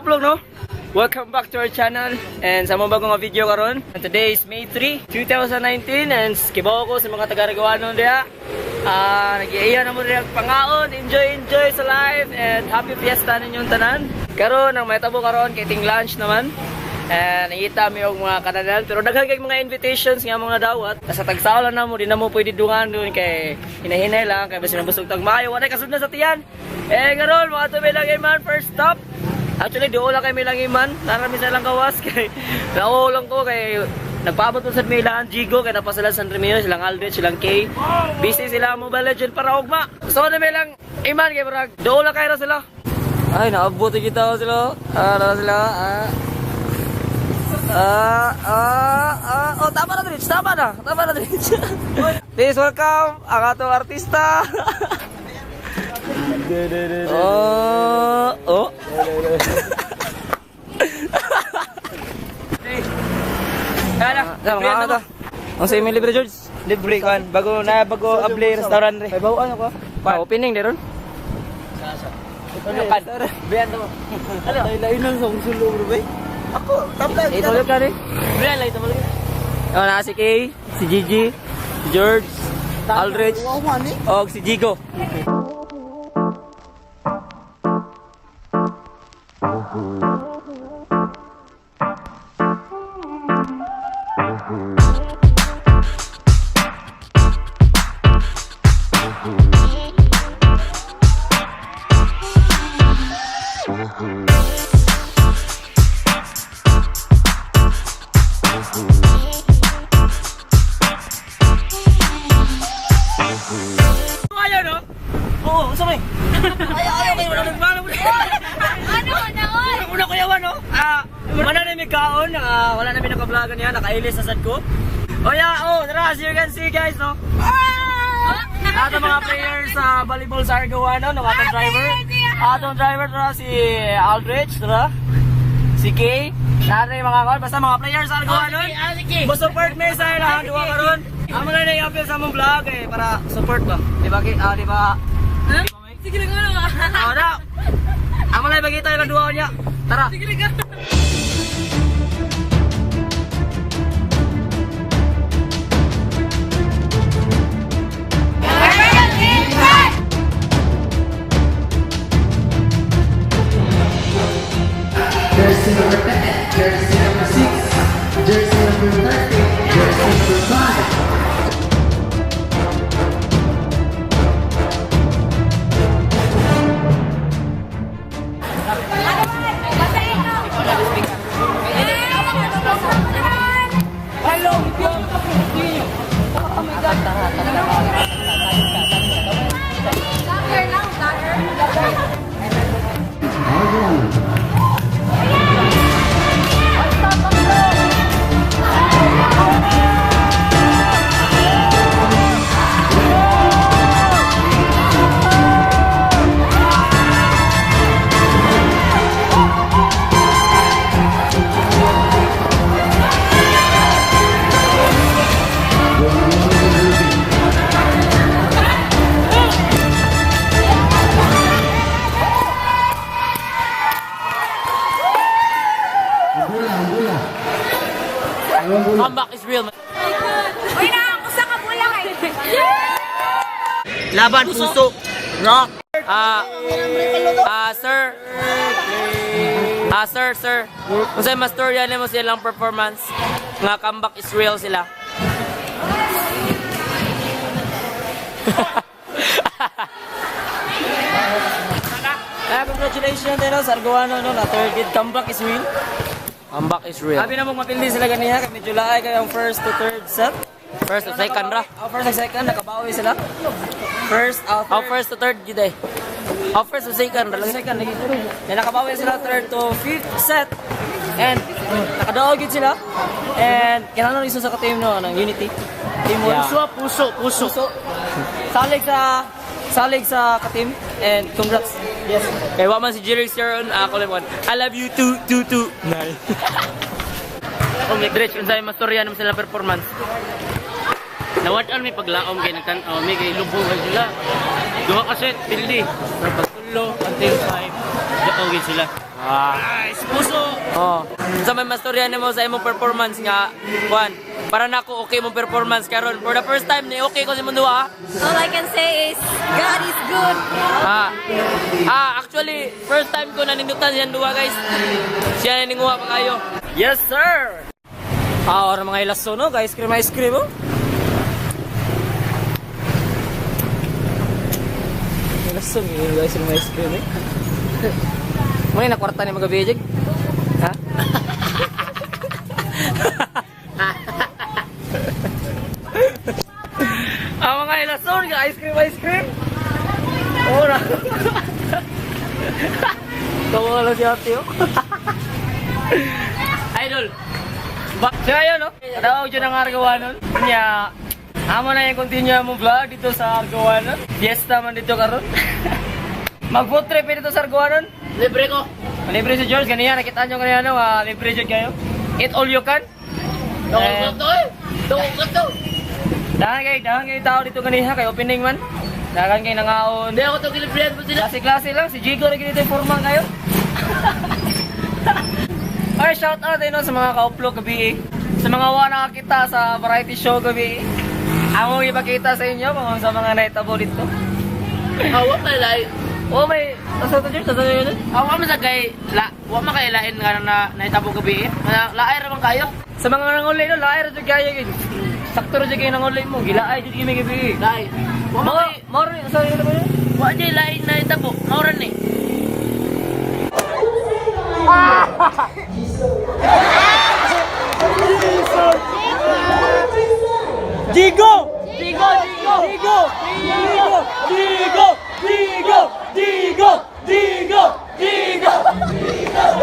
kauplog, no? Welcome back to our channel and sa mga bagong video karon. And today is May 3, 2019 and kibaw ko sa mga taga-Ariguanon diha. Nag-iiya na mo diha pangaon, enjoy enjoy sa life and happy fiesta ninyong tanan. Karon ang may tabo karon kay ting lunch naman. And nakita mi og mga kananan pero daghan kay mga invitations nga mga dawat. Sa tagsaw lang namo, di na mo pwede dungan dun kay hinahinay lang kay basin mabusog tag maayo, wala kasud na sa tiyan. Eh karon mga tubig lang man first stop. Actually, doon lang kami lang iman. Narami sa lang kawas kay naulang ko kay nagpaabot po sa Milan Jigo kay napasala San Remio, silang Aldrich, silang K. Busy sila Mobile Legend para ugma. So na may lang iman kay murag doon lang kay ra sila. Ay, naabot kita sila. Ah, na sila. Ah. Ah, ah, ah. Oh, tama na Dritch, tama na. Tama na Dritch. Please welcome ang atong artista. Oh, oh. Kala, Tama ka. Ang sa imo libre George. Libre kan bago na bago abli restaurant re. May bawaan ako. Pa opening deron. Ano kan? Biyan to mo. Ano? Lain lang sa sulo bro bay. Ako, tabla. Eh, tulog ka rin. Biyan lang ito mo lagi. Oh, na si Kay, si Gigi, si George, Aldrich, Wow man eh. og si Jigo. Ayaw, no? Oo, sa may. Ayaw, ayaw kayo. Wala nagmano mo. Ano na oy? Una ko yawan, no? Ah, wala na may kaon. Wala na may naka-vlogan niya. Nakailis sa sad ko. Oh yeah, oh, tara, as you can see guys, no? Ato mga players sa volleyball sa Argoano, no? Atong driver. Atong driver, tara, si Aldrich, tara. Si Kay. Lahat na yung mga kaon. Basta mga players sa Argoano. Mo support me sa ilang duwa karon. Amo na na i-upload sa among vlog eh para support ba. Di ba ki? Ah, di ba? Sige lang ano. Ah, na. Amo na ibagita ilang duwa niya. Tara. Sige lang. Jersey number 10, jersey number 6, jersey number 30, jersey number 5. Ang bola, ang bola. Ang bola. Comeback is real. Uy na, usa ka bula kay. Laban puso. Rock. Ah, ah, sir. Ah, sir, sir. Kung sa'yo mastorya nimo silang performance, nga comeback is real sila. Ah, congratulations din no, sa Argoano no, na third grade comeback is real. Comeback is real. Sabi na mong mapildi sila ganiha kay medyo laay kayo ang first to third set. First to second ra. Oh, first to second nakabawi sila. First, oh, Oh, third, first to third gid eh. Oh, first to second ra. first to second lagi. Then nakabawi sila third to fifth set. And nakadaog gid sila. And kinahanglan isa sa ka-team no, ng Unity. Teamwork. Yeah. Puso, puso. Puso. Salig sa ka-team and congrats. Yes. Kay wa man si Jerry Sharon, ako lang one. I love you two, two, two. Nine. Kung Dretch, unsay mastorya naman sila performance. Nawad-an may paglaom kay nagtan-aw mi kay lubong kay sila. Duha ka set pildi. Pagtulo until 5. Lakaw gid sila. Ah. Nice puso. Oh. Sa may mastorya nimo sa imong performance nga kuan. Para nako okay mong performance karon. For the first time ni okay ko sa imong duha. All I can say is, God is good. Ah. Ah, actually first time ko nanindutan siyang duha, guys. Siya na ninguha pa kayo. Yes, sir! Ah, ora mga ilaso no, guys, cream ice cream oh. Ilaso ni guys, cream ice cream eh. Muna na kwarta ni mga bijig. Ha? Ah, mga ilason, ice cream, ice cream. Ora. Kamu lang si ate oh. Idol. So ayun no, tawag dyan ang Argawanon. Nya, amo na yung continue mo vlog dito sa Argawanon. Fiesta man dito karon. Mag food trip dito sa Argawanon. Libre ko. Libre si George, ganiya, nakita nyo ganiya no, libre jud kayo. Eat all you can. Tuko Eh, ko to eh. Tuko ko to. Dahan kay tao dito ganiha, kay opening man. Dahan kay nangaon. Hindi ako to gilibrihan po sila. Klase-klase lang, si Jigo rin dito yung forma kayo. Ay, shout out din no, sa mga ka-upload gabi eh. Sa mga wa nakakita sa variety show gabi eh. Among ipakita sa inyo kung sa mga naitabo dito. Awa pa lay. Oh, may asa to George? Asa to yun? Awa man sa kay la, wa man kay lain nga na nahitabo gabi eh. Laay ra man kayo. Sa mga nanguli no, laay ra jud kayo yun. Sakto ra jud kayo nanguli mo, gilaay jud kami gabi eh. Laay. Wa man Mga kay moro asa yun ba yun? wa di lain nahitabo. Mao ra ni. Jigo! Jigo! Jigo! Jigo! Jigo! Jigo! Jigo! Jigo! Jigo!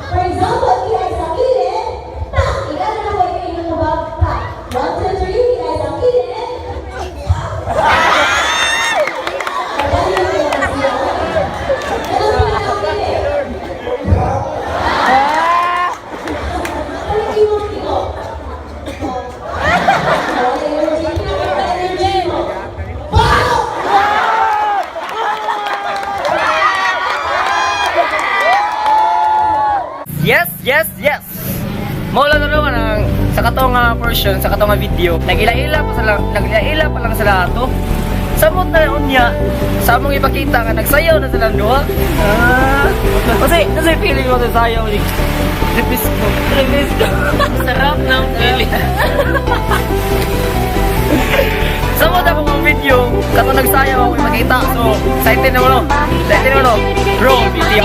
For example, kilay sa kilid, tak, ilan na ko yung inyong lubag, tak. 1, 2, 3, kilay sa kilid. Yes, yes, yes. Mao lang na naman ang sa katong nga portion, sa katong nga video. Nagila-ila pa sila, nagila-ila pa lang sila ato. Samot na unya sa among ipakita nga nagsayaw na silang duha. Ah, kasi kasi feeling mo sa sayaw ni Tripis ko. Tripis ko. Sarap ng feeling. Samot ako ng video, katong nagsayaw ako ipakita. So, excited na mo no. Excited na mo no. Bro, video.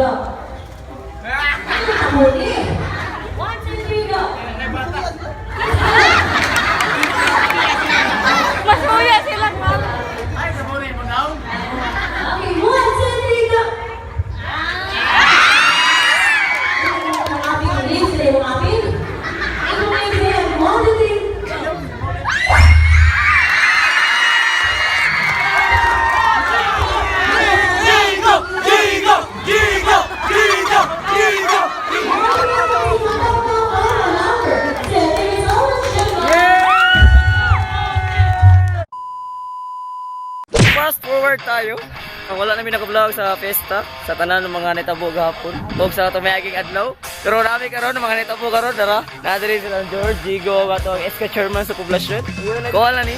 go. Huli. 1, 2, 3, go. Masuya sila ma'am. Okay, 1, 2, 3, go. Ang aping ulit, sila yung aping. Ito na yung sila. 1, 2, 3, go. Fast forward tayo. Ang wala namin naka-vlog sa fiesta, sa tanan ng mga nitabo gahapon. Ug sa tumayaging adlaw. Pero nami karon ng mga nitabo karon dara. Naa diri sila George Gigo ato ang SK chairman sa poblasyon. Kuha na ni.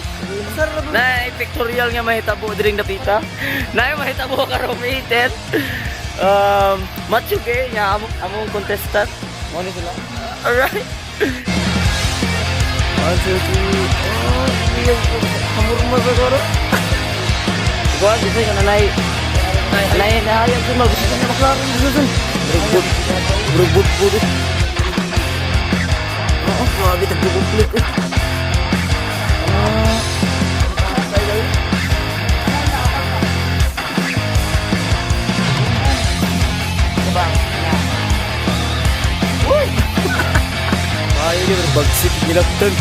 Na pictorial nga mahitabo diring dapita. Na mahitabo karon May 10. Macho kay nya among among contestant. Mo ni sila. Alright. 1, 2, 3. Oh, iya, hamurma sa karo. Kuan bisa ka nanay. Nanay na hayag ko gusto niya maklaro gusto. Rubot. Rubot po. Oo, grabe tagbubulit. Ah. Uy! Ay, bagsik nilaktan.